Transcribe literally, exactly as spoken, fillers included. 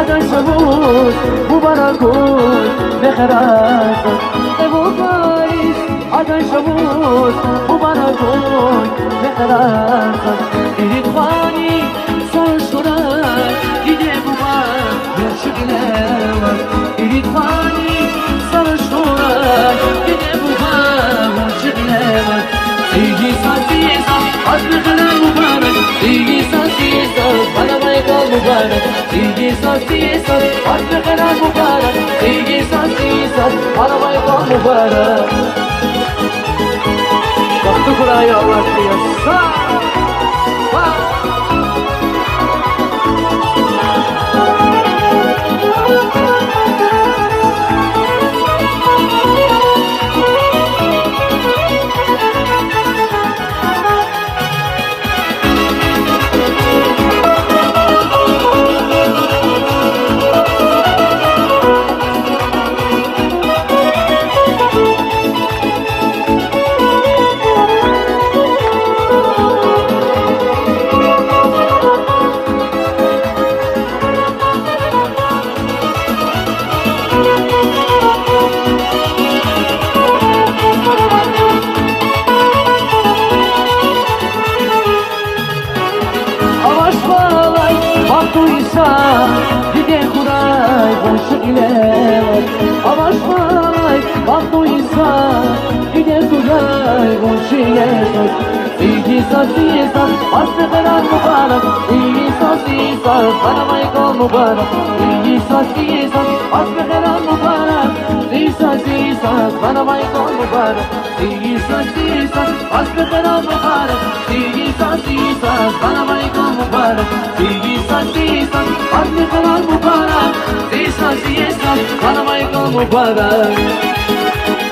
Адан чӀавуз мубарак хьуй мехъерар са, кьве вукализ. Адан чӀавуз мубарак хьуй мехъерар са. Ирид хвани са руш хьурай диде-буба вун шикиле аваз. Ирид хвани са руш хьурай диде-буба вун шикиле аваз. Сивди са сиза, ваз мехъерар мубарак. Сивди са сиза, ваз ванай кал мубарак. Сивди са сиза, ваз мехъерар мубарак. Сивди са сиза, ваз ванай кал мубарак. Бахту хьурай, я Аллагь, я са. Авач балай, бахтлу инсан, диде хьурай вун шикиле аваз. Авач балай, бахтлу инсан, диде хьурай вун шикиле аваз. Сивди са сиза, ваз мехъерар мубарак. Сивди са сиза, ваз ванай кал мубарак. Сивди са сиза, ваз мехъерар мубарак. Сивди са сиза, ваз ванай кал мубарак. Сивди са сиза, ваз мехъерар мубарак. Сивди са сиза, ваз ванай кал мубарак. Сивди са сиза, ваз мехъерар мубарак. Сивди са сиза, ваз ванай кал мубарак.